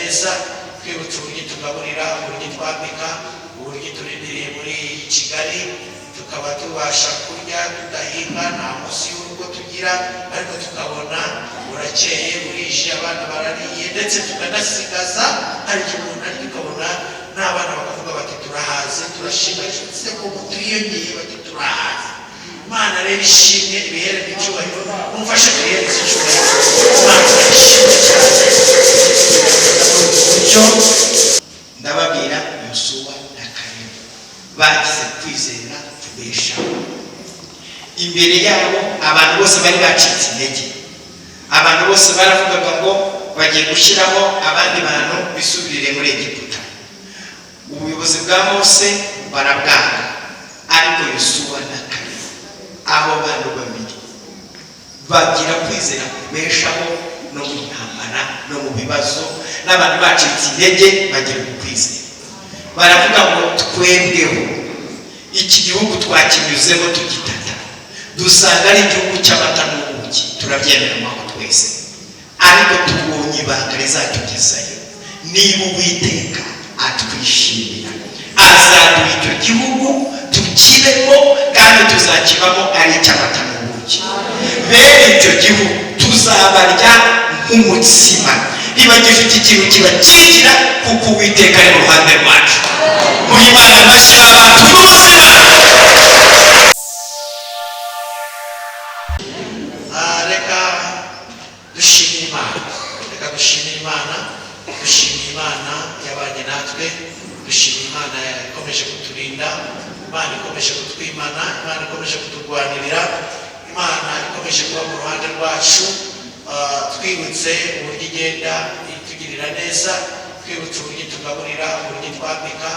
neza, twibutse uburyo tugaburira, uburyo twambika, uburyo turindiriye muri Kigali, tukaba tubasha kurya tudahinga, nta munsi y'urugo tugira, ariko tukabona burakeye, burije, abana barariye, ndetse tukanasigaza. Hari igihe umuntu arya ukabona n'abana bakavuga bati: "Turahaze, turashima." Se ko twiyongeye, bati: "Turahaze." Imana rero ishimwe, ibihere icyubahiro. Mumfashe tuyihereze icyubahiro. Imana ishimwe cyane buryo. Ndababwira, Yosuwa na Kalebu bagize kwizera kubeshaho. Imbere yabo abantu bose bari bacitse intege, abantu bose baravugaga ngo bagiye gushyiraho abandi bantu bisubirire muri Egiputa. Ubuyobozi bwa Mose barabwanga, ariko Yosuwa na Kalebu, abo bantu babiri, bagira kwizera kubeshaho no mu ntambara no mu bibazo. N'abantu bacitse intege bagira ukwizera, baravuga ngo: "Twebweho iki gihugu twakinyuzemo tugitata, dusanga ari igihugu cy'amata n'ubuki, turabyemera amahoro twese, ariko tubonye ibanga rizatugezayo. Niba Uwiteka atwishimira, azaduha icyo gihugu tukibemo, kandi tuzakibamo ari icy'amata n'ubuki. Bene icyo gihugu tuzabarya nk'umutsima." Ntibagifite ikintu kibakingira, kuko Uwiteka ari mu ruhande rwacu. Muri Imana amashyi abantu n'ubuzima. Reka dushimire Imana, reka dushimire Imana. Dushimiye Imana yabanye natwe, dushimiye Imana ikomeje kuturinda, Imana ikomeje kutwimana, Imana ikomeje kuturwanirira, Imana ikomeje kuba mu ruhande rwacu. Twibutse uburyo igenda itugirira neza, twibutse uburyo tugaburira, uburyo twambika,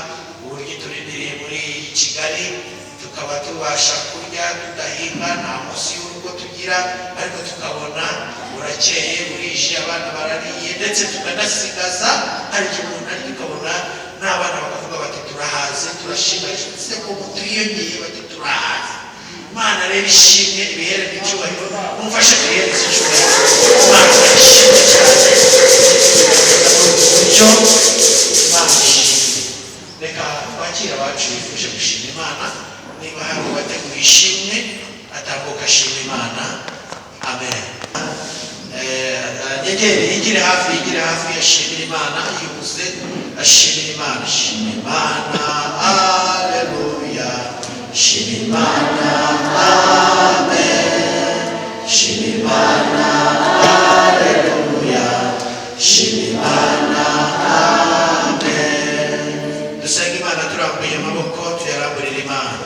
uburyo turindiriye muri Kigali, tukaba tubasha kurya tudahinga, nta munsi y'urugo tugira, ariko tukabona burakeye, burije, abana barariye, ndetse tukanasigaza. Hari igihe umuntu arya ukabona n'abana bakavuga bati: "Turahaze, turashima." Se ko twiyongeye, bati: "Turahaze." Imana rero ishimwe, ibihere icyubahiro. Mumfashe tuyihereze icyubahiro. Imana ishimwe cyane buryo. Imana ishimwe. Reka twakire abacu bifuje gushima Imana. Niba hari uwateguye ishimwe, atambuka ashima Imana. Amen. Nyegere, yigire hafi, yigire hafi, ashimira Imana yihuse, ashimira Imana. Shima Imana, aleluya, shima Imana, amen, shima Imana, aleluya, shima Imana, amen. Dusenga Imana turambuye amaboko, tuyaramburira Imana.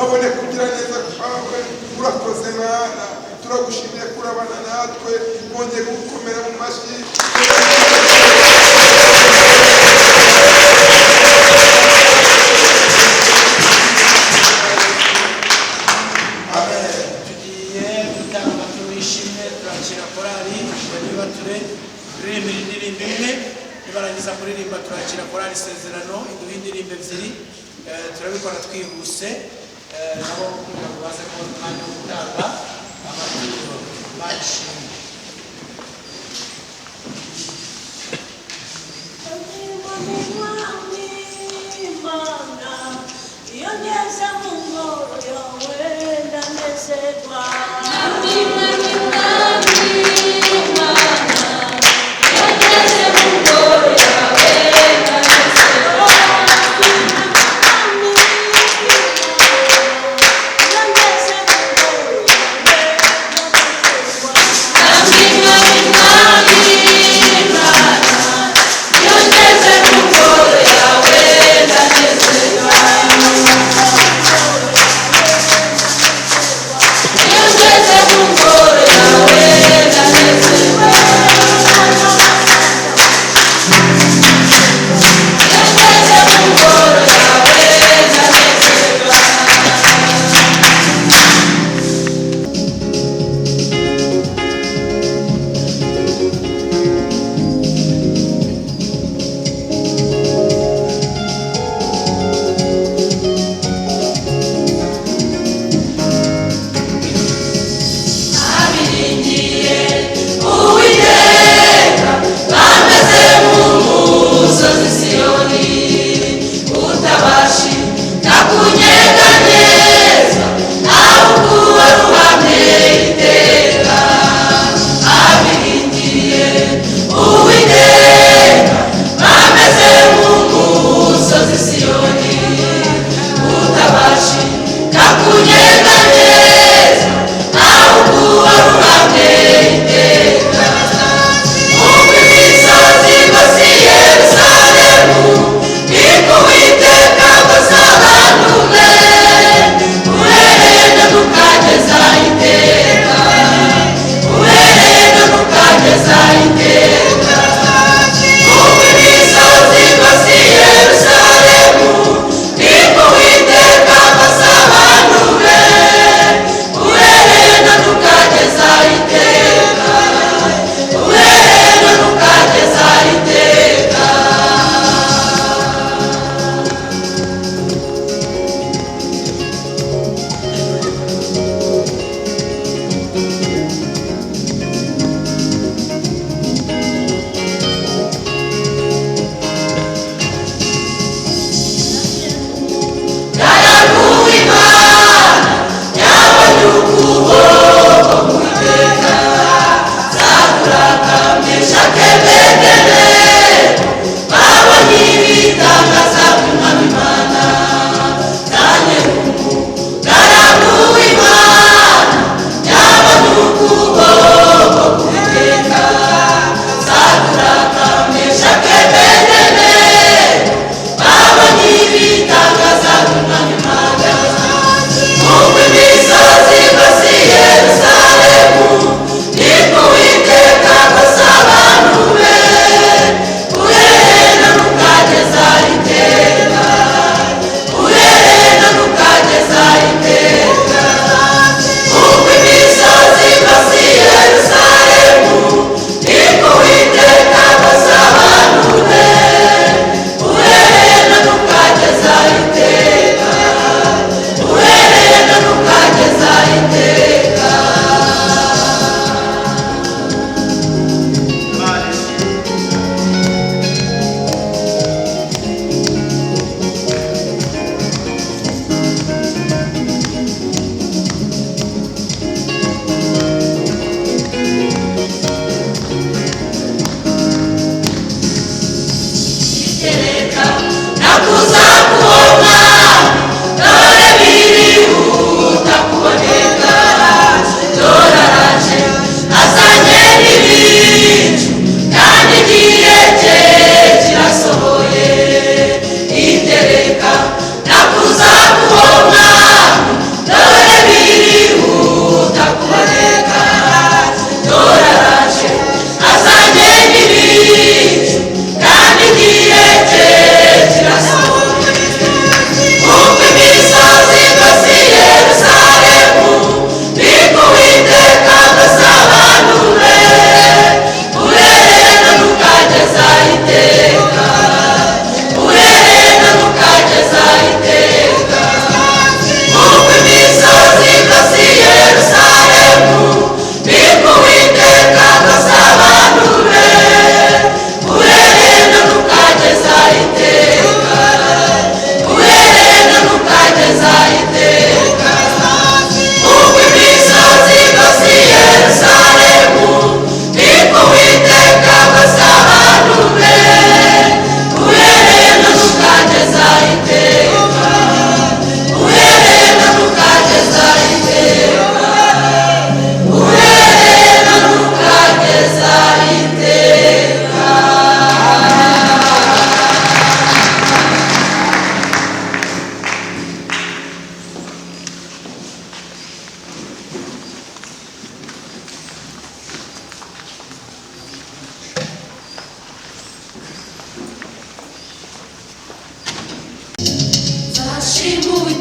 Habone kugira neza kwawe. Urakoze Mana, turagushimiye kurabana natwe, wongeye gukomera mu mashyi. Amen. Tugiye gutanga amaturo y'ishimwe, turakira korali ngo nibature turirimbira indirimbo imwe. Nibarangiza kuririmba turakira korali Isezerano iduha indirimbo ebyiri. Turabikora twihuse, nabo kugira ngo baze kubona umwanya wo gutanga amaturo. Imana ishimwe. Iyo ngeze mu ngoro yawe ndanezerwa. Iyo ngeze mu ngoro yawe ndanezerwa. Yo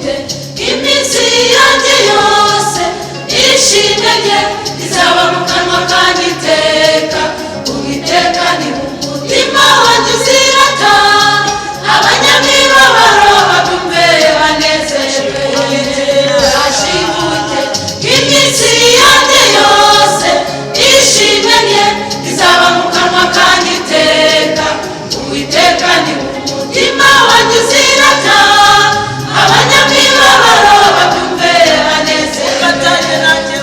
Uwite iminsi yanjye yose, ishimwe rye rizaba mu kanwa kanjye iteka. Uwiteka ni umutima wanjye uzirata, abanyamibabaro babyumve banezerwe. Ashibuke iminsi yanjye yose, ishimwe rye rizaba mu kanwa kanjye iteka. Uwiteka ni umutima wanjye uzirata, abanyamibabaro babyumve banezerwe. Ufatanye nanjye.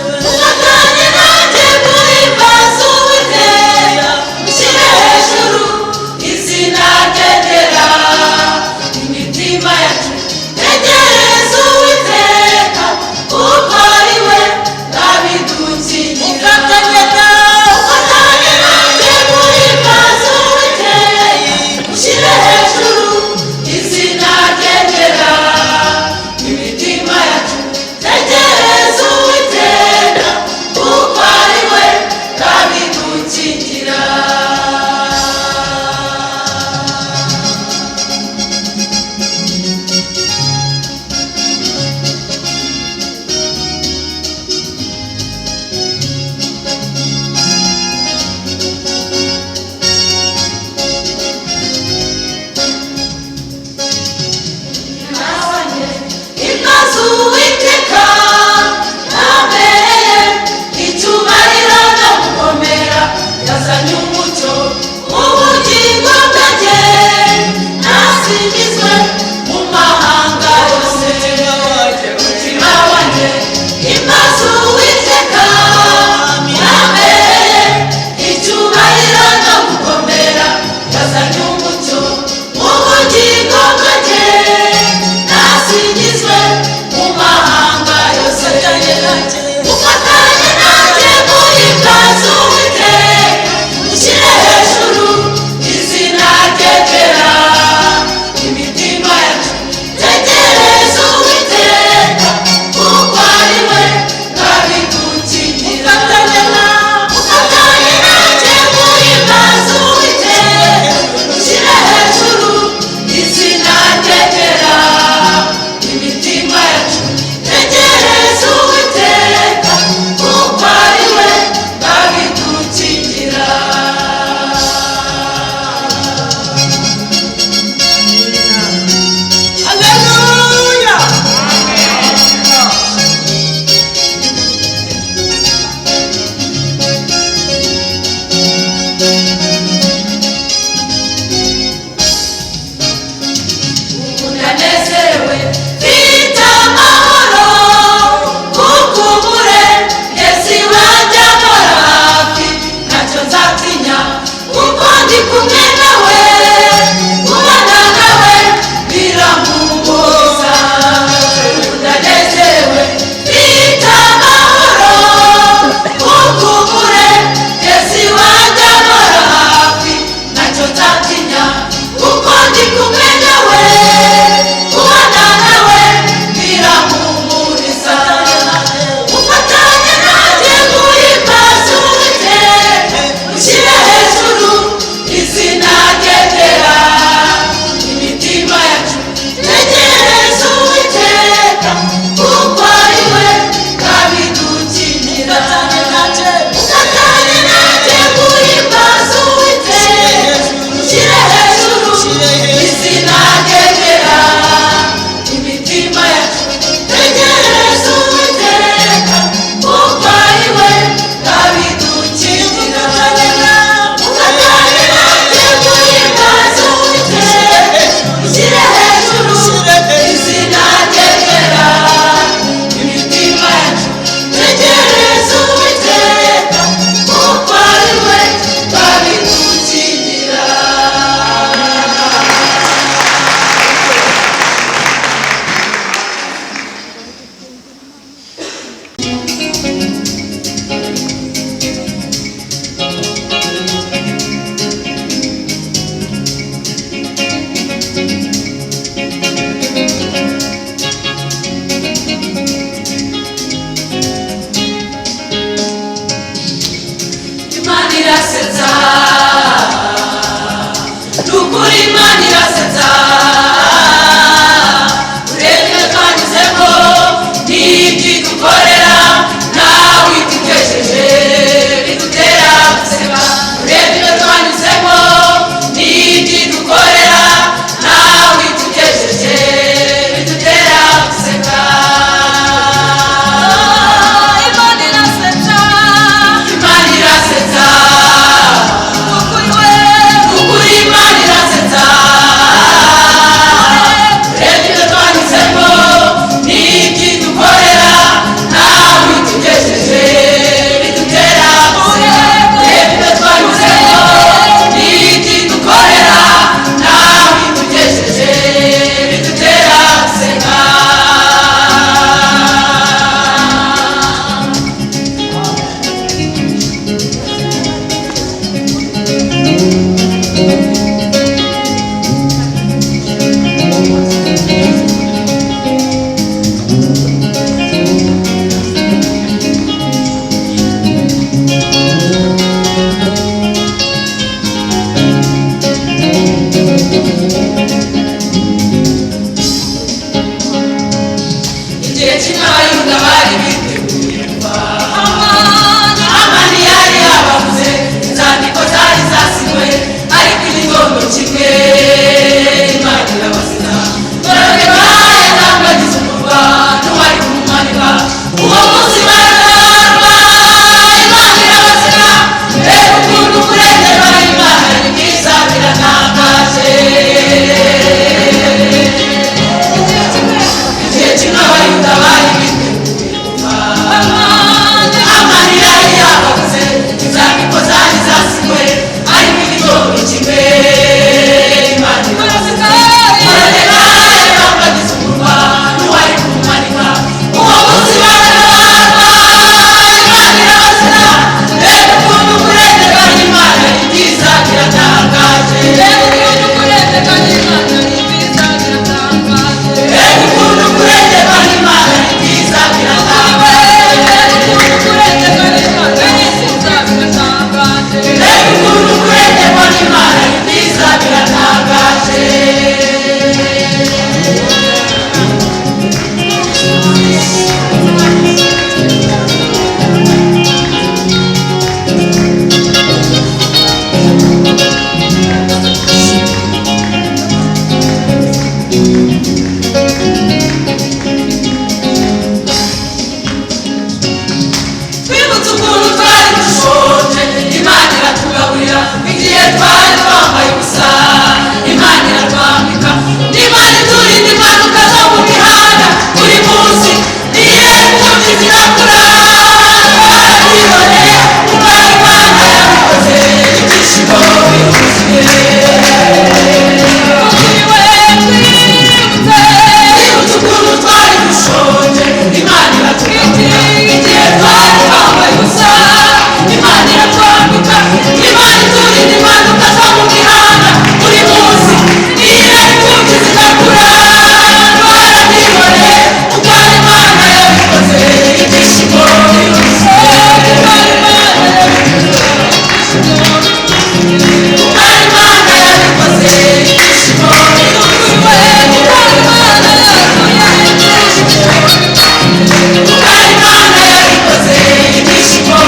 Imana yabikoze ibyishimo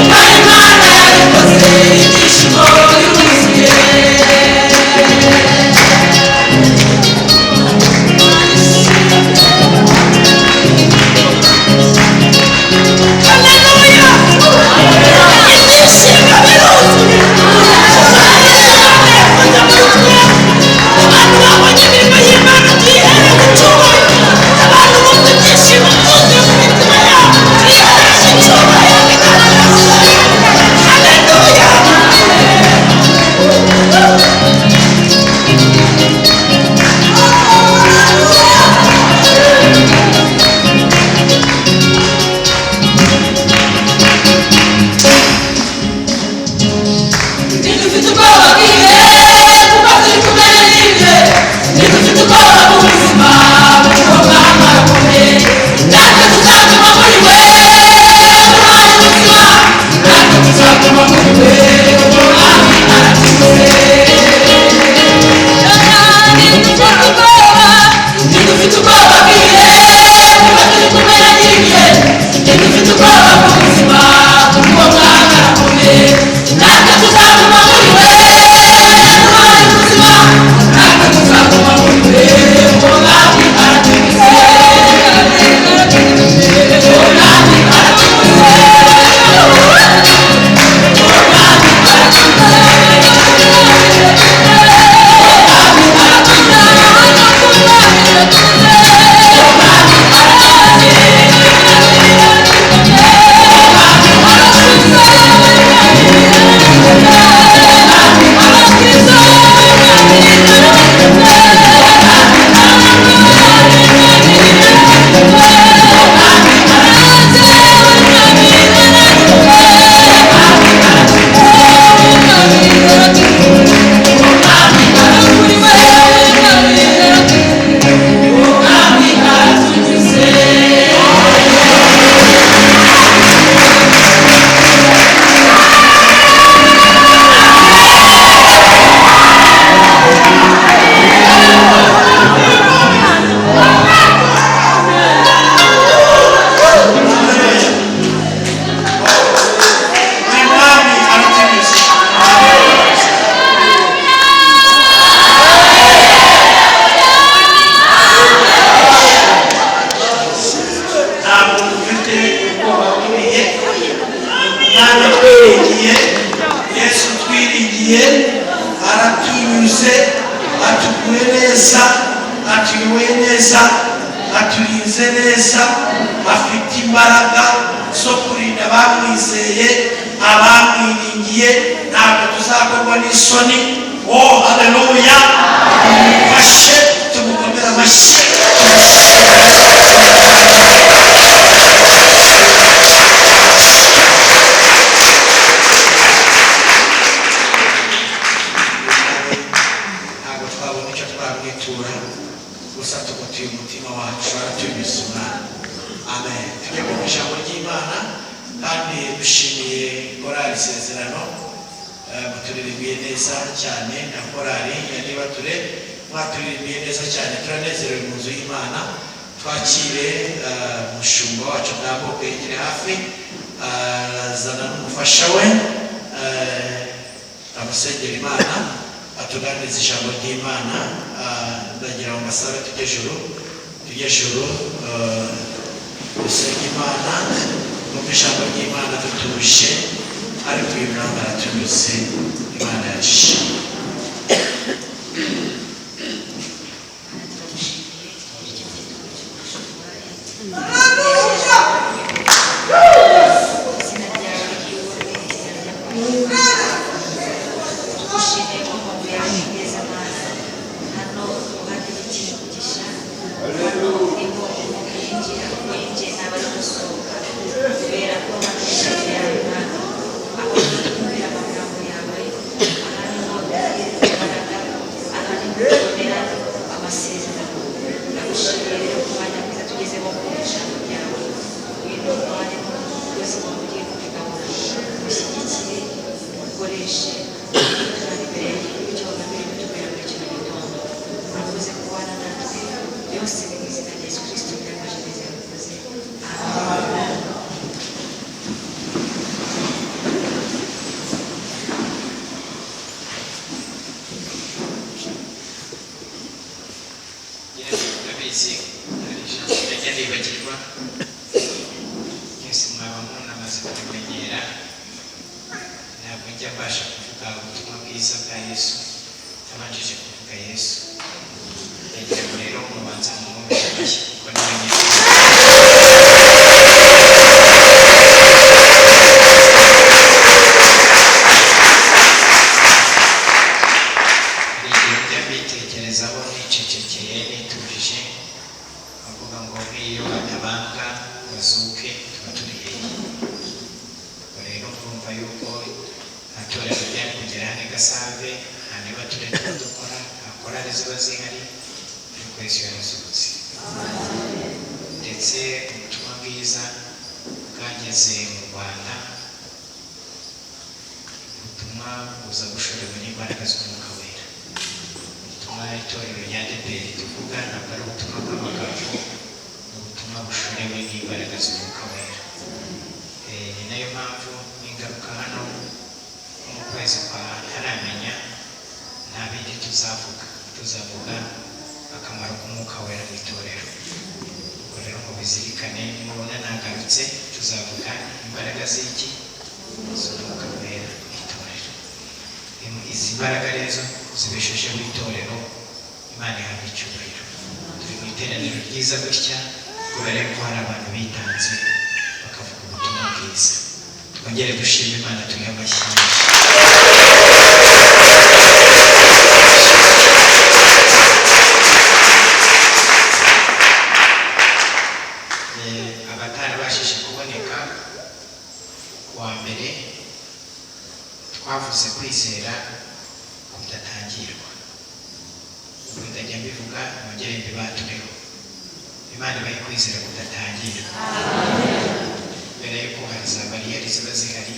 Imana yabikoze ibyishimo biruzuye. Haleluya! Ibyishimo biruzuye. Abantu babonye imirimo y'Imana tuyihereze icyubahiro. Abantu bumva ibyishimo byuzuye mu mitima yabo, tuyihereze icyubahiro. Haleluya! Ntidufite ubwoba bw'ibihe kuko turi kumwe n'ibihe. Ntidufite ubwoba bw'ubuzima kuko Mwami arakomeye. Natwe tuzaguma muri we umwami muzima. Natwe tuzaguma muri we umwami aratuze. Ntidufite ubwoba, ntidufite ubwoba bw'ibihe kuko turi kumwe n'ibihe. Ntidufite ubwoba bw'ubuzima kuko Mwami arakomeye. Natwe tuzaguma muri we umwami muzima. Natwe tuzaguma muri we umwami aratuze. Umwami aratuze. Umwami aratuze. Umwami aratunyuze. Uyu mwami aratunyuze. Ntabwo dufite ubwoba bw'ibihe. Umwami twiringiye, Yesu twiringiye, aratunyuze, atuguye neza, atuyoboye neza, aturinze neza, afite imbaraga zo kurinda abamwizeye, abamwiringiye. Ntabwo tuzakorwa n'isoni. Oh, haleluya! Tumufashe, tumukomere amashyi. Ntabwo twabona icyo twamwitura, gusa tumutuye umutima wacu, aratunyuze umwana. Amen. Tujye mu ijambo ry'Imana kandi dushimiye korali Isezerano. Muturirimbiye neza cyane na korali ya Nibature, mwaturirimbiye neza cyane, turanezerewe mu nzu y'Imana. Twakire umushumba wacu Ndambuke yegere hafi, arazana n'umufasha we, amusengera Imana, atuganiriza ijambo ry'Imana. Ndagira ngo mbasabe tujye juru, tujye juru, dusenge Imana, twumve ijambo ry'Imana dutuje, ariko uyu mwami aratunyuze. Imana yashimwe. Izina ryawe ryubahwe, izina ryawe tugushimiye ko umuntu yaje neza Mana. Hano uhagirikije umugisha, hano niho umuntu yinjira, winjiye ntabwo ari gusohoka, kubera ko hano ijambo yawe Mana, aho twumvira amagambo yawe, aha niho dukura imbaraga, aha niho Byose ni mu izina rya Yesu Kristo byambaje neza yabikoze. Amen. Ndabizi hari ijambo ndajya nibagirwa, mwese mwaba munamaze kubimenyera. Ntabwo njya mbasha kuvuga ubutumwa bwiza bwa Yesu ntabanjije kuvuga Yesu. Ndagira ngo rero mubanze mumwumve amashyi kuko niwe nyiri. Hari igihe njya mbitekerezaho nicecekeye nitujije, bavuga ngo nk'iyo batabambwa bazuke tuba turi hehe? Ubwo rero murumva yuko nta torero ryari kugera hano i Gasave, nta niba turi tuba dukora, nta korali ziba zihari, ariko Yesu yarazutse. Ndetse ubutumwa bwiza bwageze mu Rwanda, ubutumwa buza gushorewe n'imbaraga z'Umwuka Wera. Ubutumwa itorero rya ADEPR tuvuga ntabwo ari ubutumwa bw'amagambo, ni ubutumwa bushorewe n'imbaraga z'Umwuka Wera. Ni nayo mpamvu n'ingaruka hano mu kwezi kwa ntaramenya nta bindi tuzavuga, tuzavuga akamaro k'Umwuka Wera mu itorero. Ubwo rero mubizirikane, nimubona nagarutse tuzavuga imbaraga z'iki? Z'Umwuka Wera mu itorero. Izi mbaraga rero zibeshejeho itorero, Imana ihabwa icyubahiro. Turi mu iteraniro ryiza gutya kubera yuko hari abantu bitanze bakavuga ubutumwa bwiza. Twongere dushime Imana, tuyihe amashyi menshi. Abatarabashije kuboneka kuwa mbere twavuze kwizera kudatangirwa. Ubwo ndajya mbivuga nongere mbibatureho. Imana ibahe kwizera kudatangirwa. Mbere yuko hari za bariyeri ziba zihari,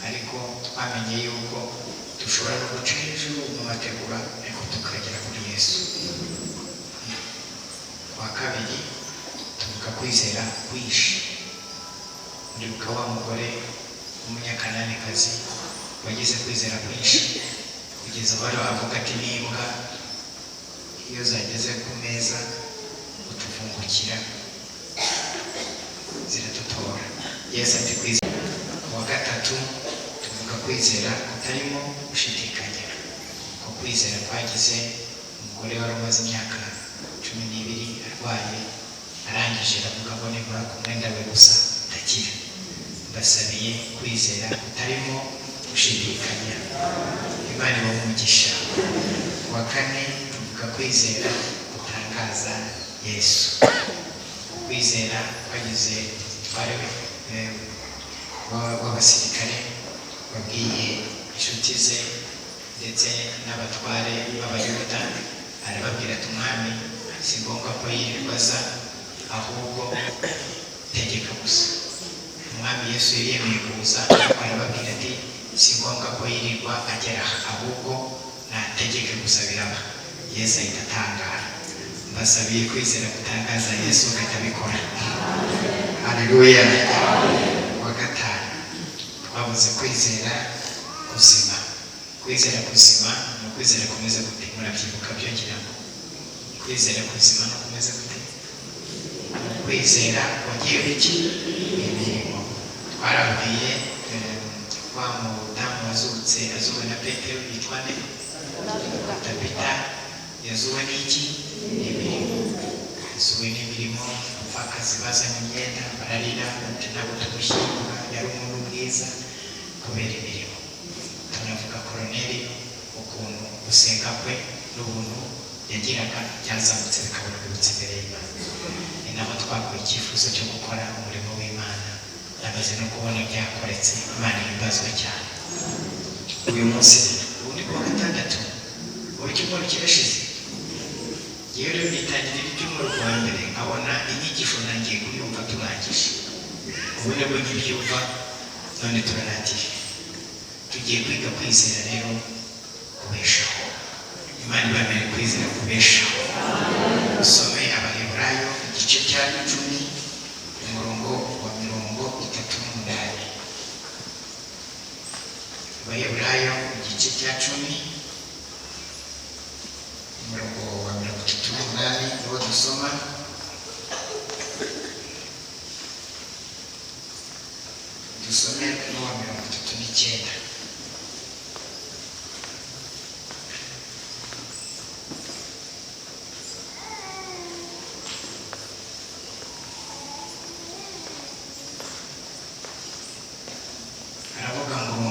ariko twamenye yuko dushobora no guca hejuru mu mategura ariko tukagera kuri Yesu. Kuwa kabiri tuvuga kwizera kwishi. Ndibuka wa mugore w'umunyakananikazi wagize kwizera kwinshi kugeza aho avuga ati n'imbwa iyo zageze ku meza utuvungukira ziratutora. Yesu ati kwizera. Kuwa gatatu tuvuga kwizera kutarimo gushidikanya. Ko kwizera kwagize umugore wari umaze imyaka 12 arwaye, arangije aravuga ngo nibura ku mwenda we gusa ndakira. Mbasabiye kwizera kutarimo gushidikanya. Imana ibahe umugisha. Kuwa kane tuvuga kwizera gutangaza Yesu. Kwizera kwagize umutware w'abasirikare wabwiye inshuti ze ndetse n'abatware b'Abayuda, arababwira ati umwami si ngombwa ko yirirwa aza, ahubwo tegeka gusa. Umwami Yesu yari yemeye kuza, ariko arababwira ati si ngombwa ko yirirwa agera aha, ahubwo nategeke gusa biraba. Yesu ahita atangara. Mbasabiye kwizera gutangaza Yesu agahita abikora. Haleluya. Kuwa gatanu twavuze kwizera kuzima. Kwizera kuzima ni ukwizera kumeze gute? Murabyibuka byo ngira ngo kwizera kuzima ni ukumeze gute? Ni ukwizera kongeyeho iki? Imirimo. Twarabwiye wa mudamu wazutse azuwe na Petero yitwa nde? Tabita. Yazuwe n'iki? Imirimo. Yazuwe n'imirimo. Abapfakazi bazanye imyenda bararira bati ntabwo tumushyingura, yari umuntu mwiza kubera imirimo. Tunavuga Koroneliyo ukuntu gusenga kwe n'ubuntu yagiraga byazamutse bikabona bibutse imbere y'Imana. Ni naho twakuye icyifuzo cyo gukora umurimo w'Imana, namaze no kubona byakoretse. Imana ihimbazwe cyane. Uyu munsi ubu ni kuwa gatandatu, ubu icyumweru kirashize. Yewe rero nitangirira icyumweru kuwa mbere nkabona inyigisho nangiye kuyumva turangije. Ubu nibwo nkibyumva, none turarangije. Tugiye kwiga kwizera rero kubeshaho. Imana ibamere kwizera kubeshaho. Usome n'umunani niwo dusoma. Dusome n'uwa 39. Aravuga ngo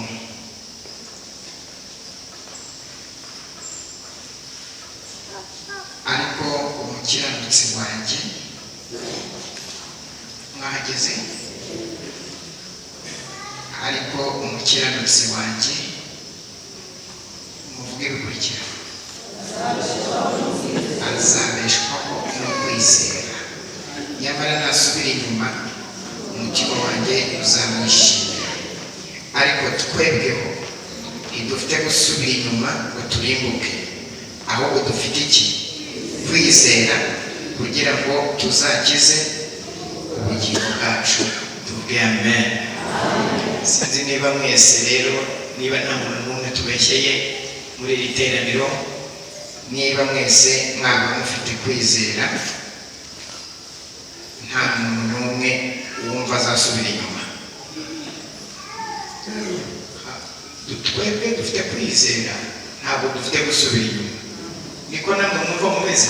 ariko umukiranutsi wanjye, mwahageze? Ariko umukiranutsi wanjye, muvuge bikurikira, azabeshwaho no kwizera, nyamara nasubira inyuma umutima wanjye uzamwishimira. Ariko twebweho ntidufite gusubira inyuma ngo turimbuke, ahubwo dufite iki? Kwizera, kugira ngo tuzakize ubugingo bwacu. Tuvuge amen. Sinzi niba mwese rero, niba nta muntu n'umwe tubeshyeye muri iri teraniro, niba mwese mwaba mufite kwizera, nta muntu n'umwe wumva azasubira inyuma. Twebwe dufite kwizera, ntabwo dufite gusubira inyuma. Niko namwe mwumva mumeze?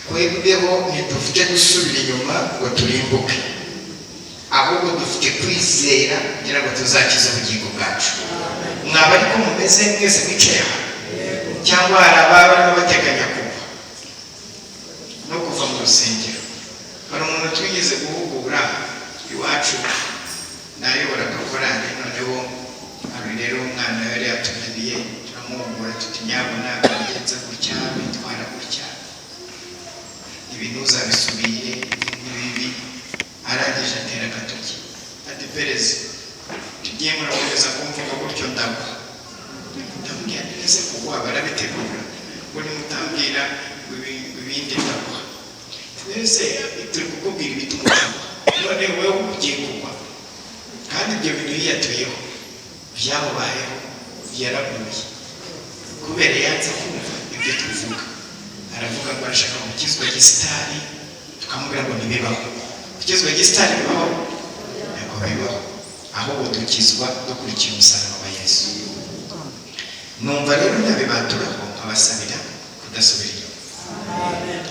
Twebweho ntidufite gusubira inyuma ngo turimbuke, ahubwo dufite kwizera kugira ngo tuzakize ubugingo bwacu. Mwaba ariko mumeze mwese mwicaye aha, cyangwa hari ababa barimo bateganya kuva no kuva mu rusengero? Hari umuntu twigeze guhugura iwacu, nayoboraga korali, noneho hari rero umwana yari yatunaniye, turamuhugura tuti nyabuna bigenza gutya, bitwara gutya, ibintu uzabisubire ni bibi. Arangije atera agatoki ati perezi tugiye murakomeza kumvuga gutyo ndagwa. Ndamubwira nti ese kugwa barabitegura, ngo nimutambwira ibindi ndagwa. Ese turi kukubwira ibituma utagwa, none wowe ugiye kugwa. Kandi ibyo bintu yiyatuyeho byamubayeho, yaraguye kubera yanze kumva ibyo tuvuga. Aravuga ngo arashaka gukizwa gisitari, tukamubwira ngo ntibibaho. Gukizwa gisitari bibaho? Ntabwo bibaho, ahubwo dukizwa dukurikiye umusaraba wa Yesu. Numva rero nabibaturaho nkabasabira kudasubira inyuma.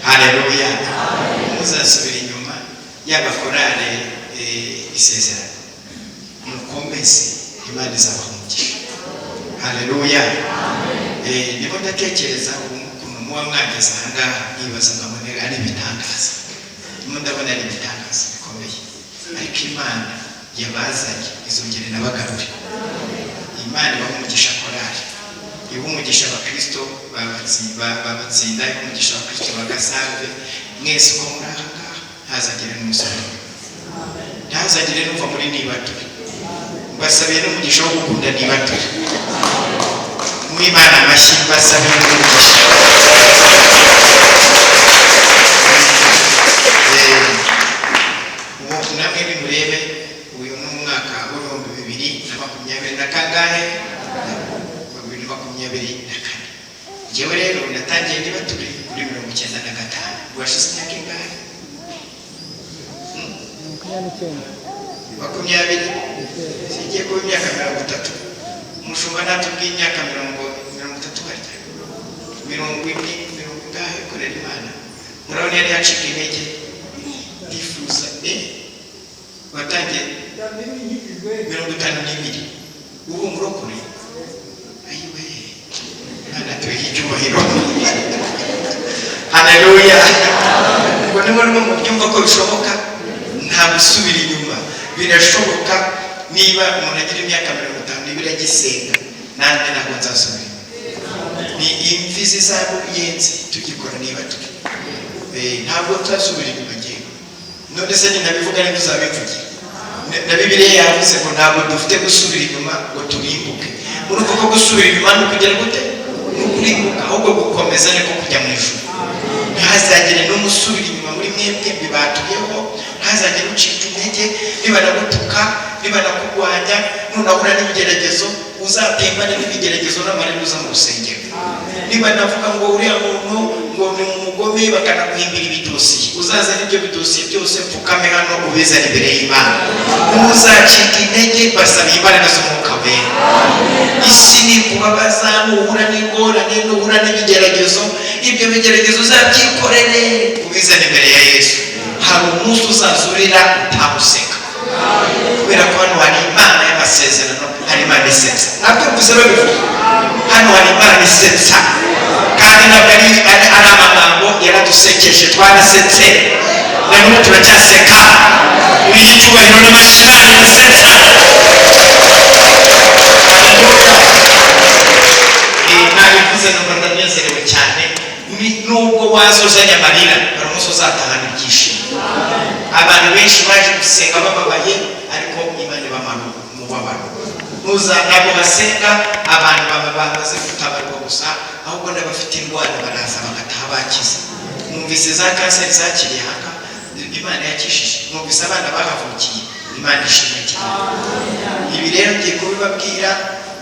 Haleluya! Muzasubira inyuma yaba korale isezerano, mukomeze, Imana izabaha umugisha. Haleluya! Ndimo ndatekereza ubu ukuntu muba mwageze aha ngaha, nibaza nkabona ari ibitangaza. Ndimo ndabona ari ibitangaza bikomeye, ariko Imana yabazanye izongere nabagarure. Imana ibaha umugisha korali, ibaha umugisha abakristo babatsinda, ibaha umugisha abakristo ba Gasave. Mwese uko muri aha ngaha, ntazagire n'umusore, ntazagire n'uva muri nibature. Mbasabiye n'umugisha wo gukunda nibature. Mwimana amashyi, mbasabiye n'umugisha. Ubu namwe nimurebe, uyu ni umwaka w'2020 na kangahe? 2024. Njyewe rero natangiye nibature kuri 95. Washize imyaka ingahe? 20. Sigiye kuba imyaka 30. Umushumba natubwiye imyaka 30 harya, 40, mirongo ingahe korera Imana. Murabona yari yacika intege. Ndifuza watangiye 52, ubu murokore. Ayiwe, Imana tuhe icyubahiro. Haleluya! Ubwo ni murimo mubyumva ko bishoboka, nta gusubira inyuma, birashoboka. Niba umuntu agira imyaka 52 agisenga, nanjye ntabwo nzasubira inyuma. Ni imvi zizaruyenze tugikora niba turi, ntabwo tuzasubira inyuma. Ngewe none se ninabivuga nibyo uzabivugira? Na Bibiliya yavuze ngo ntabwo dufite gusubira inyuma ngo turimbuke. Urumva ko gusubira inyuma ni ukugera gute? Ni ukurimbuka. Ahubwo gukomeza niko kujya mu ijuru. Ntihazagire n'umusubira inyuma muri mwebwe bibatuyeho, ntihazagire ucika intege, nibanagutuka, nibanakurwanya, nunahura n'ibigeragezo, uzatembane n'ibigeragezo n'amarira uza mu rusengero. Niba navuga ngo uriya muntu ngo ni umugome, bakanaguhimbira ibidosiye, uzazana ibyo bidosiye byose, pfukame hano ubizane imbere y'Imana. Ntuzacika intege, basaba imbaraga z'Umwuka Wera. Isi nikubabaza, nuhura n'ingorane, nuhura n'ibigeragezo, ibyo bigeragezo uzabyikorere ubizane imbere ya Yesu. Hari umunsi uzazurira utawuseka, kubera ko hano hari Imana y'amasezerano, hari Imana isetsa. Nabyumvise babivuga, hano hari Imana isetsa, kandi ntabwo ari amagambo. Yaradusekeje, twarasetse, na n'ubu turacyaseka. Uyihe icyubahiro n'amashyi. Imana irasetsa. Haleluya! Nabivuze numva ndanezerewe cyane. Nubwo waza uzanye amarira, hari umunsi uzatahana ibyishimo. Abantu benshi baje gusenga bababaye, ariko Imana ibamara umubabaro. Ntuza, ntabwo basenga abantu baba bamaze gutabarwa gusa, ahubwo n'abafite indwara baraza bagataha bakize. Numvise za kanseri zakiriye haka, Imana yakishije. Numvise abana bahavukiye. Imana ishimwe cyane. Ibi rero ngiye kubibabwira,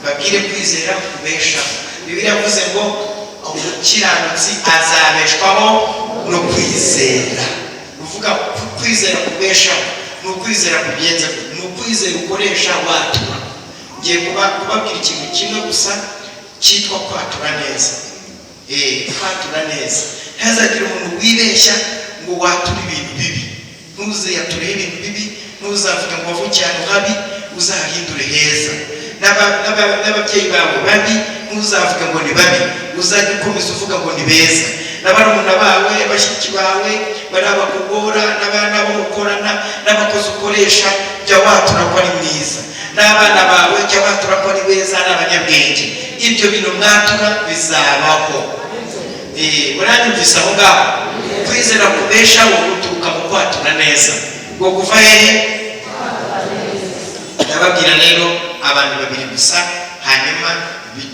babwire kwizera kubeshaho. Bibiliya yavuze ngo umukiranutsi azabeshwaho no kwizera. Uvuga kwizera kubeshaho ni ukwizera kubigenza, ni ukwizera ukoresha watura. Ngiye kubabwira ikintu kimwe gusa cyitwa kwatura neza. Kwatura neza, ntihazagire umuntu wibeshya ngo wature ibintu bibi. Ntuzayatureho ibintu bibi, ntuzavuge ngo wavukiye ahantu habi, uzahindure heza. N'ababyeyi bawe babi, ntuzavuge ngo ni babi, uzajya ukomeza uvuga ngo ni beza. Na barumuna bawe, bashiki bawe, bari abakugora, n'abana bo mukorana, n'abakozi ukoresha, jya watura ko ari mwiza. N'abana bawe, jya watura ko ari beza n'abanyabwenge. Ibyo bintu mwatura bizabaho. Muranyumvise aho ngaho? Kwizera kubeshaho guturuka mu kwatura neza. Ngo kuva hehe? Ndababwira rero abantu babiri gusa, hanyuma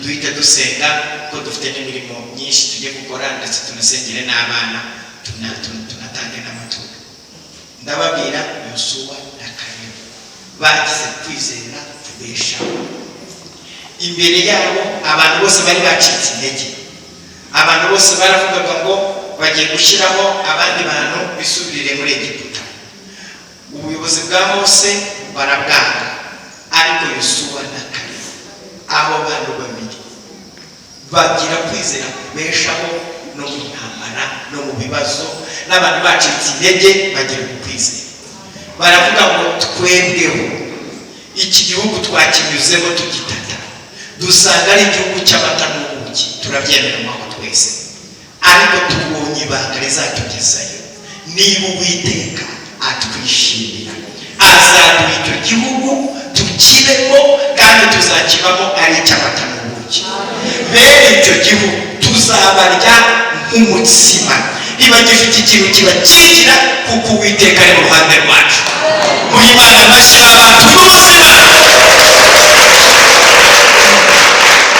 duhite dusenga, ko dufite n'imirimo myinshi tugiye gukora, ndetse tunasengere n'abana, tunatange n'amaturo. Ndababwira Yosuwa na Kalebu bagize kwizera kubeshaho. Imbere yabo abantu bose bari bacitse intege, abantu bose baravugaga ngo bagiye gushyiraho abandi bantu bisubirire muri Egiputa. Ubuyobozi bwa Mose barabwanga, ariko Yosuwa na Kalebu, abo bantu babiri bagira kwizera kubeshaho no mu ntambara no mu bibazo, n'abantu bacitse intege bagira ukwizera. Baravuga ngo twebweho iki gihugu twakinyuzemo tugitata, dusanga ari igihugu cy'amata n'ubuki, turabyemera amahoro twese, ariko tubonye ibanga rizatugezayo. Niba Uwiteka atwishimira, azaduha icyo gihugu tukibemo, kandi tuzakibamo ari icy'amata n'ubuki. Bene icyo gihugu tuzabarya nk'umutsima, ntibagifite ikintu kibakingira, kuko Uwiteka ari mu ruhande rwacu. Muhe Imana amashyi. Abantu b'ubuzima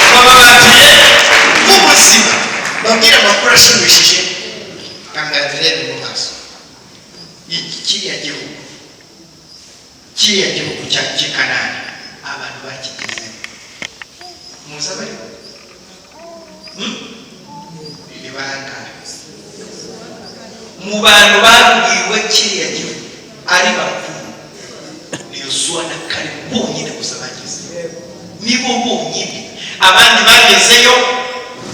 baba batuye nk'ubuzima. Babwira amakuru ashimishije, kanganirebe mu maso. Iki kiriya gihugu cya Kanani, abantu bakigezemo muzi abariho? Ni bangahe mu bantu babwiwe kiriya gihugu ari bakuru? Ni Yosuwa na Kalebu bonyine gusa bageze, nibo bonyine. Abandi bagezeyo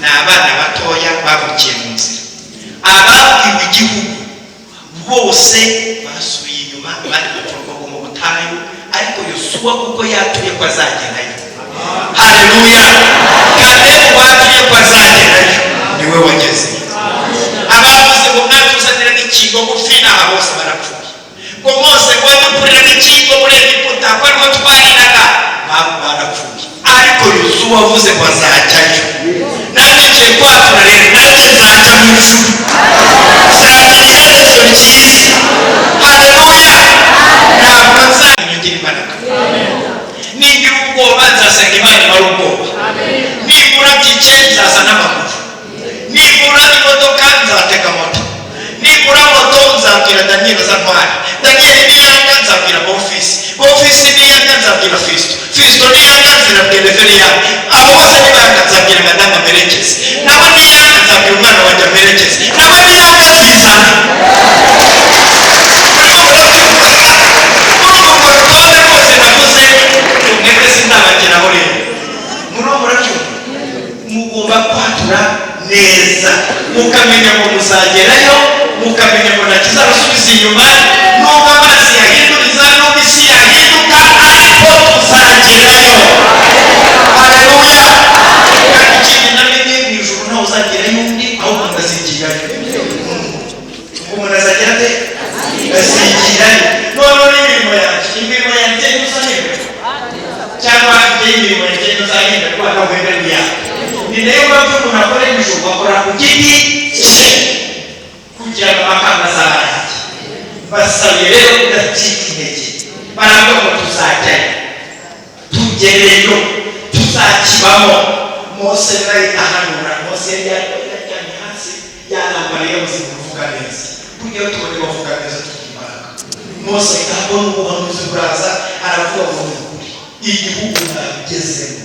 ni abana batoya bavukiye mu nzira. Ababwiwe igihugu bose basubiye inyuma, bari gukorwa mu butayu, ariko Yosuwa kuko yatuye ko azagerayo, haleluya, Kalebu watuye ko azagerayo, niwe wageze. Abavuze ngo mwatuzanira n'ikingo gufi, aha bose barapfuye. Ngo Mose ngo wadukurira n'ikingo muri Egiputa, ko ariho twariraga, barapfuye. Ariko Yosuwa avuze ngo azajyayo. Nanjye ngiye kwatura rero, nanjye nzajya mu ijuru, nzagira iherezo ryiza. Haleluya! Ntabwo nzanyongera imbaraga. Nigira ubwoba, nzasenga Imana imara ubwoba. Nibura tike, nzaza n'amaguru. Nibura imodoka, nzatega moto. Nibura moto, nzabwira Daniyeli azantware. Daniyeli niyanga, nzabwira bofisi. Bofisi niyanga, nzabwira Fisito. Fisito niyanga, nzabwira Reveriyani. Abo bose nibanga nzabwira madamu amerekeze, nabo niyanga nzabwira umwana wanjye amerekeze, nabo niyanga nzizana. Muri urwo rutonde rwose navuze, mwebwe sinabageraho. Rero muriho murabyumva, mugomba kwatura neza, mukamenya ngo muzagerayo, mukamenya ngo nta kizabasubiza inyuma, nubwo amazi yahinduriza, nubwo isi yahinduka, ariko muzagerayo. Haleluya! Kandi ikindi namenye, mu ijuru ntawe uzagerayo undi, ahubwo ndazigirayo. Ubwo umuntu azagera ate? Azigirayo. Noneho n'imirimo yanjye, imirimo yanjye ntuzahemberwa, cyangwa ibyo imirimo yanjye ntuzahemberwa, ntabwo wemerwa iyawe. Ni nayo mpamvu umuntu akora ibijumba, akora ku giti cye kugira ngo amakamba azaba ayanjye. Basabiye rero kudacika intege. Baravuga ngo tuzajyayo, tugereyo, tuzakibamo. Mose nawe ahanura. Mose yari yaryamye hasi, yarambariye, yabuze kuvuga neza. Burya iyo tubonye bavuga neza tugira imbaraga. Mose ahita abona ubuhanuzi buraza, aravuga ngo ni ukuri, igihugu mwagezemo,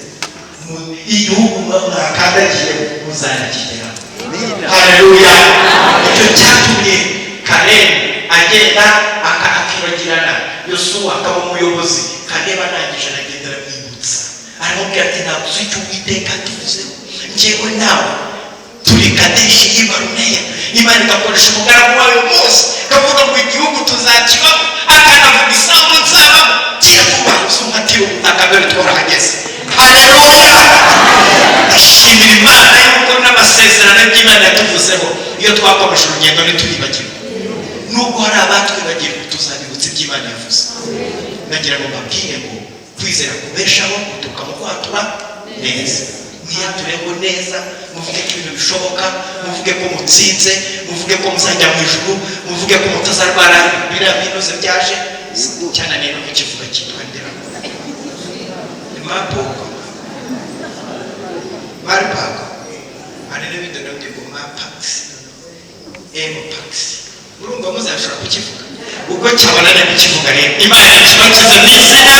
igihugu mwakandagiye, muzanakigeramo. Haleluya! Icyo cyatumye Kalebu agenda akibagirana, Yosuwa akaba umuyobozi. Kalebu arangije aragenda, aramwibutsa, aramubwira ati: "Ntabwo uzi icyo Uwiteka tuvuzeho, njyewe nawe turi Kadeshi y'i Baruneya, Imana igakoresha umugaragu wayo Mose, ikavuga ngo igihugu tuzakibamo, akanavuga isambu nzabamo. Gira vuba uzunkatire ubutaka, dore twarahageze." Haleluya! Ndashimira Imana yuko n'amasezerano y'Imana yatuvuzeho, iyo twakomeje urugendo ntitubibagirwe. Nubwo hari abatwibagirwa, tuzabibutsa ibyo Imana yavuze. Nagira ngo mbabwire ngo kwizera kubeshaho guturuka mu kwatura neza. Mwiyatureho neza, muvuge ko ibintu bishoboka, muvuge ko mutsinze, muvuge ko muzajya mu ijuru, muvuge ko mutazarwara biriya binuze byaje cyananiye no kukivuga, cyitwa ndera Marburg, Marburg. Hari n'ibindi nabyo ngo Mapax, Mpox. Urumva muzashobora kukivuga ubwo cyabonane kukivuga. Rero Imana ikibakize mu izina,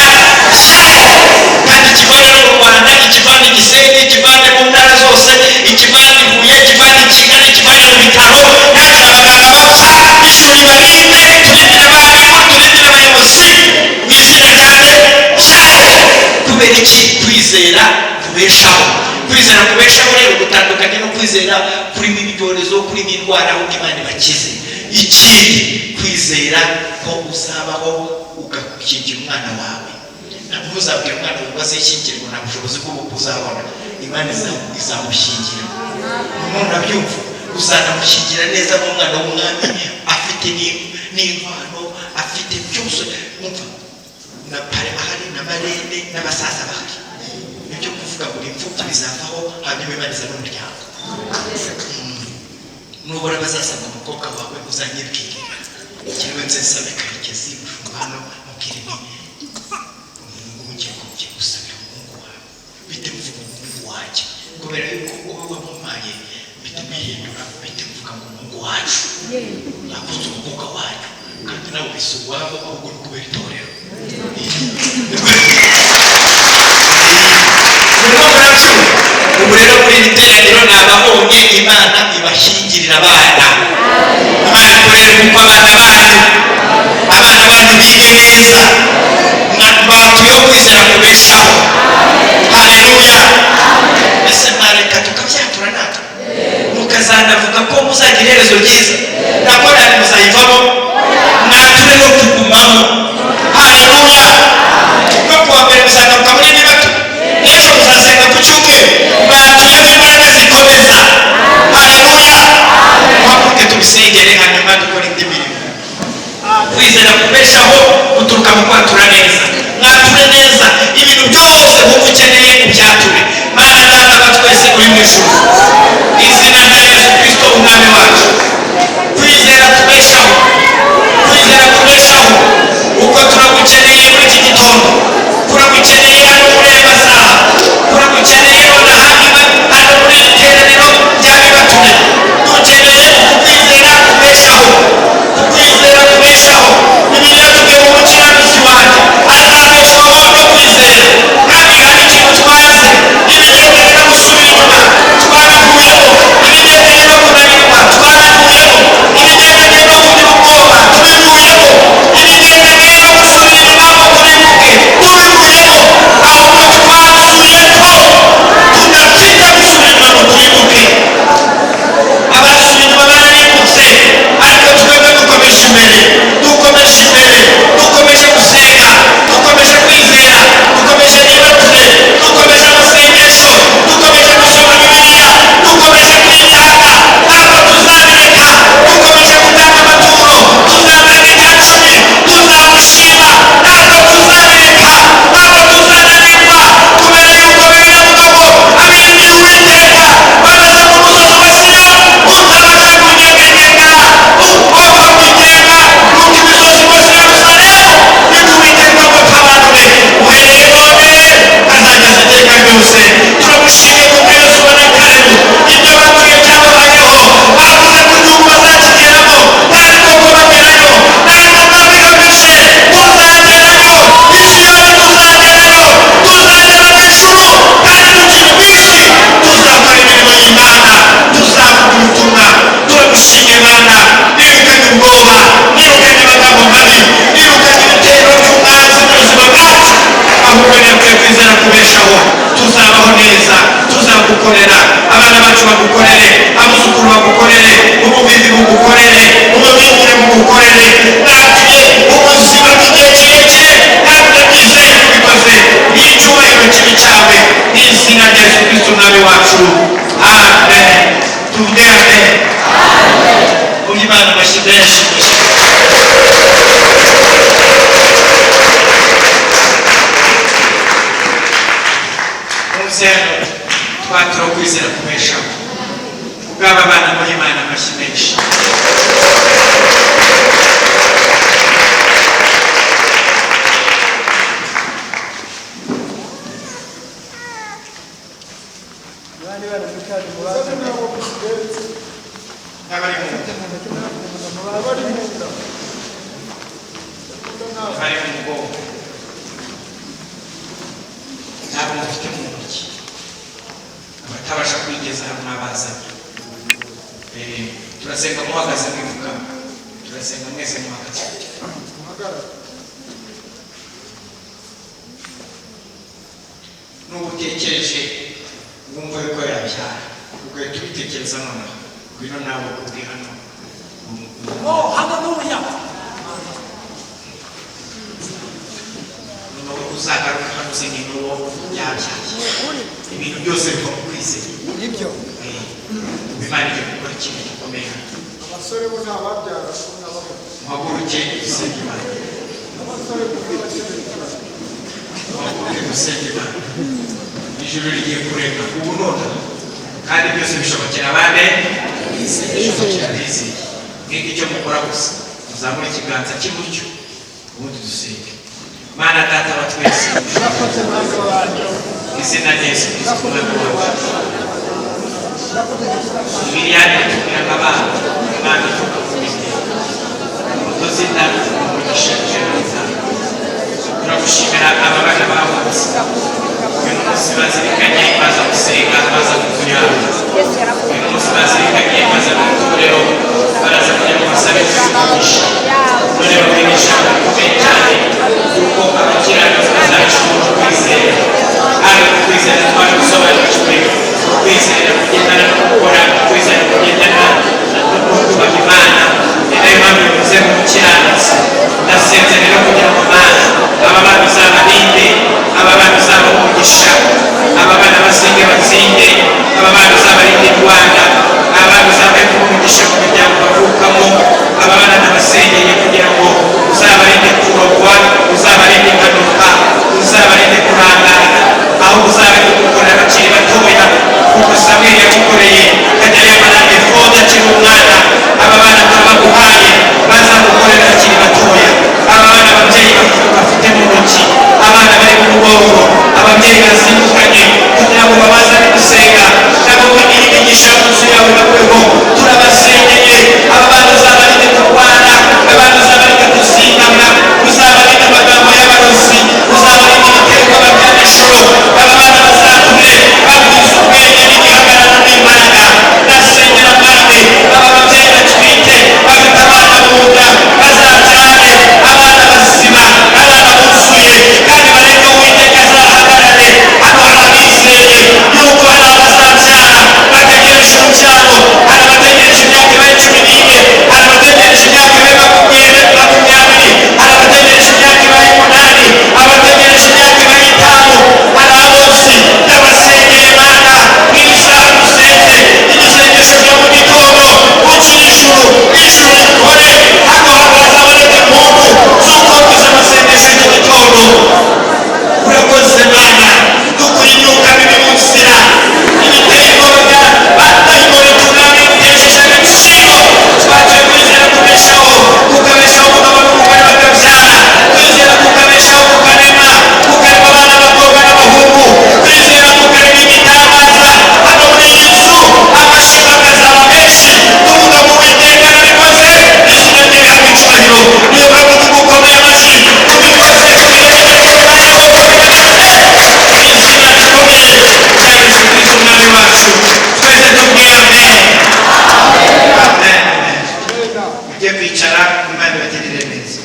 kandi ikivane no mu Rwanda, ikivane i Gisenyi, ikivane mu ntara zose, ikivane i Huye, ikivane i Kigali, ikivane mu bitaro. Ntihagire abaganga bapfa. Ijuru ribarinde. Turindire abarimu, turindire abayobozi mu izina rya Kubera iki? Kwizera kubeshaho. Kwizera kubeshaho rero gutandukanye no kwizera kurimo ibyorezo, kurimo indwara, ahubwo Imana ibakize. Ikindi, kwizera ko uzabaho ugakingira umwana wawe. Ntuzabwire umwana wawe ngo azishyingirwe, nta bushobozi bw'ubukwe uzabona. Imana izamushyingira. Nunabyumva, uzanamushyingira neza nk'umwana w'umwami, afite n'inkwano, afite byose. Umva, na parrain ahari, na marraine n'abasaza bahari. Ibyo kuvuga ngo imfubyi bizavaho, hanyuma Imana izana umuryango. Nubona bazasanga umukobwa wawe, uzanyibwirira njyewe, nze nsabe Karekezi mushumba hano, mubwire nti: "Ubu ngiye kugiye gusabira umuhungu wawe." Bite mvuga umuhungu wanjye, kubera yuko wowe wamumpaye, bite bihindura, bite mvuga ngo umuhungu wacu akoze umukobwa wanyu, kandi nawe bisa uwabo, ahubwo ni kubera itorero. Murimo murabyumva? Ubu rero muri iri teraniro nababonye, Imana ibashyingirira abana, Imana ikorere kuko abana banyu, abana banyu bige neza. Batuyeho kwizera kubeshaho. Haleluya! Ese mwareka tukabyatura natwe, mukazanavuga ko muzagira iherezo ryiza, na korali muzayivamo, mwature no kugumamo? Haleluya! No kuwa mbere muzagaruka muri nibato, n'ejo muzasenga ku cyumweru. Mwatuyemo imbaraga zikomeza. Haleluya! Muhaguruke tubisengere, hanyuma dukore indi mirimo. Kwizera kubeshaho guturuka mu kwatura neza. Mwature neza ibintu byose wumva ukeneye, ubyature. Mana Data wa twese uri mu ijuru, izina rya Yesu Kristo umwami wacu, kwizera kubeshaho, kwizera kubeshaho, uko turagukeneye muri iki gitondo, turagukeneye hano muri aya masaha, turagukeneye nonaha. Kubw'aba bana muhe Imana amashyi menshi. Musabe nabo mugenzi. N'abari mu nda. Abari mu nda. Abari mu mugongo, ntabwo mufite mu ntoki, abatabasha kwigeza hano mwabazanye. Turasenga muhagaze, mwivuga, turasenga mwese muhagaze. Muhagarare. N'ubu utekereje wumva yuko yabyara, ugahita ubitekereza nonaha, ngwino nawe uri hano. Oh, haleluya. Noneho uzagaruka hano uzi ni n'uwo yabyaye. Ibintu byose biva mu kwizera. Nibyo. Imana igiye gukora ikintu gikomeye hano. Abasore bo nta babyara bo n'abagabo. Muhaguruke dusenge Imana. Abasore kuko bakeneye cyane. Muhaguruke dusenge Imana. Ijuru rigiye kurema ubu nonaha, kandi byose bishobokera abane, bishobokera abizeye. Mwige icyo mukora gusa, muzamure ikiganza cy'iburyo, ubundi dusenge. Mana Data wa twese, Urakoze Mwami wanjye. Izina rya Yesu Kristo Umwami wacu, Urakoze. Bibiliya iratubwira ngo abana Imana ituruka ku Uwiteka, imbuto z'inda umugisha 150. Turagushimira aba bana bavutse uyu munsi, bazirikanye baza gusenga, baza mu nzu yawe. Uyu munsi bazirikanye baza mu itorero, baraza kugira ngo basabe umugisha. None babwira ijambo rikomeye cyane, kuko abakiranutsi bazabishobora kwizera. Kandi ku kwizera twari gusobanukiwe, kwizera kugendana no gukora, kwizera kugendana no kubaha Imana. Ni nayo mpamvu bivuze mu mukiranutsi. Ndasenze rero kugira ngo Mana, aba bana uzabarinde, aba bana uzabaha umugisha, aba bana basenge batsinde, aba bana uzabarinde indwara, aba bana uzabahe umugisha mu miryango bavukamo. Aba bana ndabasengeye kugira ngo uzabarinde kurogwa, uzabarinde impanuka, uzabarinde kurangara, ahubwo uzabarinde gukorera bakiri batoya, kuko Samweli yagukoreye akajya yambara efodi akiri umwana. Aba bana turabaguhaye, bazagukorera bakiri batoya. Aba bana ababyeyi bafite mu ntoki, abana bari mu mugongo, ababyeyi bazindukanye kugira ngo babazane gusenga, nabo bagire imigisha mu nzu yawe bakuweho. Turabasengeye, aba bana uzabarinde kurwara, abana uzabarinde kuzingama, uzabarinde amagambo y'abarozi, uzabarinde ibitero bya nijoro. Aba bana bazakure bagwiza ubwenge n'igihagararo n'imbaraga. Ndasengera Mwami, aba babyeyi batwite bafite abana mu nda, bazabyare abana bazima, abana buzuye, kandi bareke Uwiteka azahagarare. Hano hari abizeye yuko hari abazabyara bategereje urubyaro. Hari abategereje imyaka ibaye 14, hari abategereje imyaka ibaye 20, hari abategereje imyaka ibaye 8, abategereje imyaka ibaye 5. Hari abosi ndabasengeye Mana, mu isaha dusenze igisengesho cyo mu gitondo, uciye ijuru, ijuru rikore. Hano hantu hazaboneka impundu z'uko wavuze amasengesho y'iki gitondo. Urakoze Mana, dukura imyuka mibi mu nzira, ibiteye ubwoba, badayimoni tunabitesheje agaciro. Twaciye kwizera kubeshaho, kukabeshaho umugabo n'umugore bakabyara, kwizera kukabeshaho, kukarema, kukarema abana b'abakobwa n'abahungu, kwizera kukarema igitangaza hano muri iyi nzu, amashimwe akazaba menshi, tuvuga ngo Uwiteka arabikoze, izina rye rihabwa icyubahiro. Niyo mpamvu tugukomeye amashyi, tubikoze izina rikomeye rya Yesu Kristo Umwami wacu. Twese tubwire amen, amen, amen. Mujye kwicara, Imana ibagirire neza.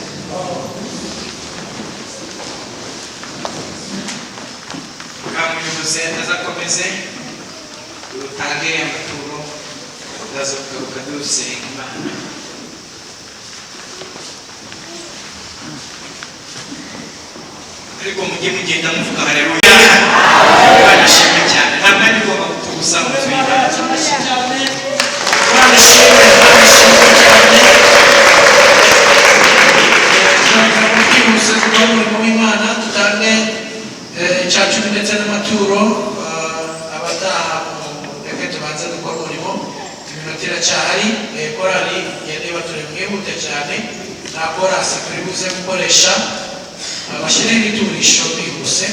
Muyobozi azakomeze utange amaturo, ndaza kugaruka dusenga Imana. Ariko mujye mugenda muvuga haleluya. Imana ishimwe cyane. Nta mwanya ugomba gutubuza mu nzu y'Imana. Imana ishimwe, Imana ishimwe cyane. Turagira ngo twihuse dukore umurimo w'Imana, dutange icya cumi ndetse n'amaturo. Abataha reke tubanze dukore umurimo. Iracyahari. Korali igende baturi, mwihute cyane, nta korasi turi buze gukoresha. Bashyire ibiturisho bihuse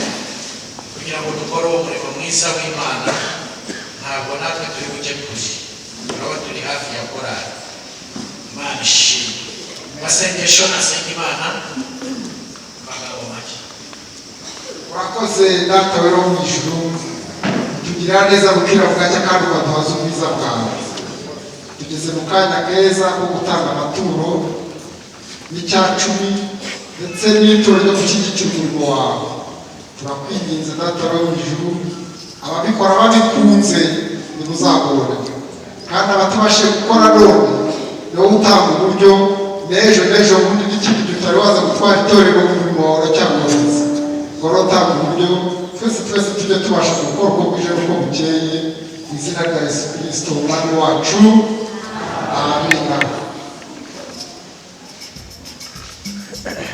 kugira ngo dukore uwo murimo mwiza w'Imana. Ntabwo natwe turi bujye kure, turaba turi hafi ya korali. Imana ishimwe. Masengesho, nasenga Imana amagambo make. Urakoze, Data wera wo mu ijuru, tugirira neza bukira bwacya kandi ukaduhaza ubwiza bwawe. Tugeze mu kanya keza ko gutanga amaturo n'icya cumi ndetse n'ituro ryo gushyigikira umurimo wawe. Turakwinginze, Data wera wo mu ijuru, ababikora babikunze ntibuzagorane, kandi abatabashije gukora none, ni wowe utanga uburyo n'ejo n'ejo bundi n'ikindi gihe utari waza gutwara itorero. Umurimo wawe uracyagororotse. Ngoro utanga uburyo, twese twese tujye tubasha gukora uko bwije n'uko bukeye, mu izina rya Yesu Kirisito Umwami wacu, amina. Thank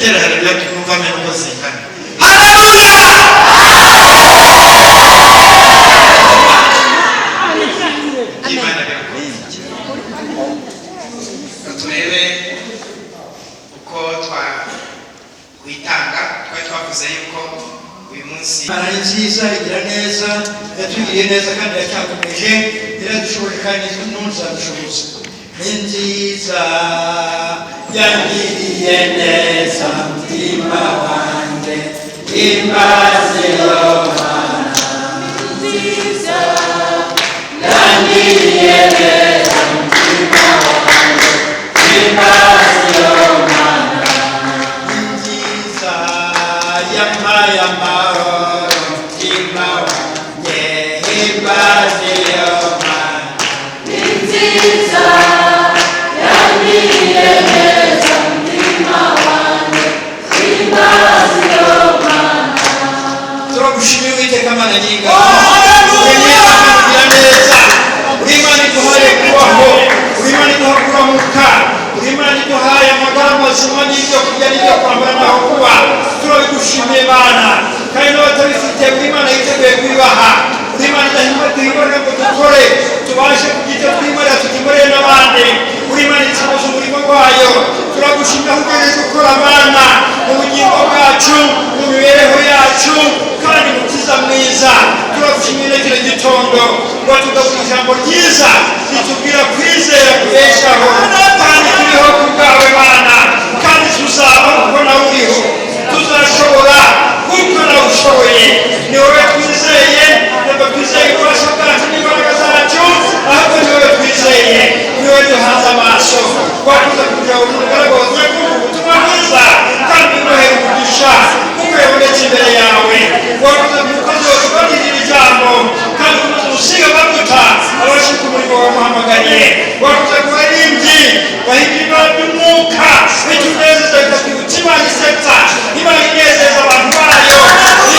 Gutera haleluya twumva amena uko zingana. Haleluya! Imana birakomeye. Turebe uko twakwitanga. Twari twavuze yuko uyu munsi Imana ni nziza, igira neza, yatugiriye neza kandi iracyakomeje, iradushoboye kandi ntuzadushoboza. Ni nziza, yangiriye neza, mutima wanjye imbaze Mana. Nziza, yangiriye neza, mutima wanjye imbaze Mana. Ni nziza, yampaye amahoro, mutima wanjye imbaze Mana. Ni nziza, yangiriye neza, mutima wanjye imbaze Mana. Turagushimiye Uwiteka Mana nyinga. Uri Imana igira neza, uri Imana iduhaye kubaho, uri Imana iduha kuramuka, uri Imana iduhaye amagara mazima n'ibyo kurya n'ibyo kwambara n'aho kuba. Turabigushimiye Mana, kandi n'abatabifite uri Imana yiteguye kubibaha. Uri Imana idahimba duhimbarira ngo dukore, tubashe kugira icyo twimarira tugikorere n'abandi. Uri Imana icuruza umurimo wayo. Turagushimira aho ugejeje gukora Mana mu bugingo bwacu, mu mibereho yacu, kandi mukiza mwiza. Turagushimira kino gitondo watugabura ijambo ryiza ritubwira kwizera kubeshaho, kandi turiho ku bwawe Mana, kandi tuzabaho kuko nawe uriho, tuzashobora kuko nawe ushoboye. Ni wowe twizeye, ntabwo twizeye ububasha bwacu n'imbaraga zacu, ahubwo ni wowe twizeye, ni wowe duhanze amaso. Wakuza kugira ngo umugaragu wawe kumva ubutumwa bwiza kandi unohera umugisha kuko yabonetse imbere yawe. Wakuza ku mukozi wawe kuganirira ijambo kandi ukomeza usiga amavuta abashe ku murimo wamuhamagariye. Wakuza ku baririmbyi bahiga ibara by'umwuka bitunezeza, bikatwibutsa Imana isetsa, Imana inezeza abantu bayo,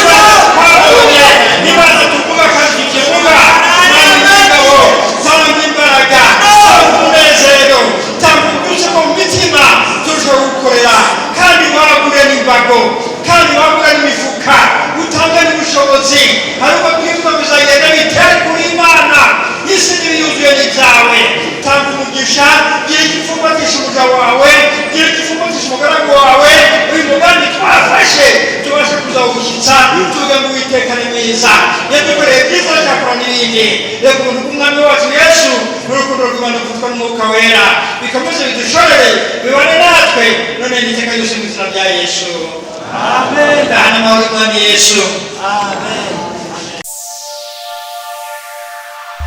Imana twabonye, Imana tuvuga kandi tukivuga. Mana y'ingabo, tanga imbaraga, tanga umunezero, tanga ububyutse mu mitima turushaho gukorera, kandi wagure n'imbago, kandi wagure n'imifuka, utange n'ubushobozi. Ariko bwiza bizagenda bitere kuri Imana, isi n'ibiyuzuye n'ibyawe. Tanga umugisha, gira igipfumbatisha umuja wawe, gira igipfumbatisha umugaragu wawe. Uyu mugambi twafashe tubashe kuzawushyitsa, tuvuge ngo Uwiteka ni mwiza, yadukoreye byiza, cyakora n'ibindi. Reka ubuntu bw'Umwami wacu Yesu n'urukundo rw'Imana gufatwa n'Umwuka Wera bikomeze bidushorere, bibane natwe none n'iteka ryose, mu izina rya Yesu, amen. Ndahana amahoro y'Umwami Yesu, amen.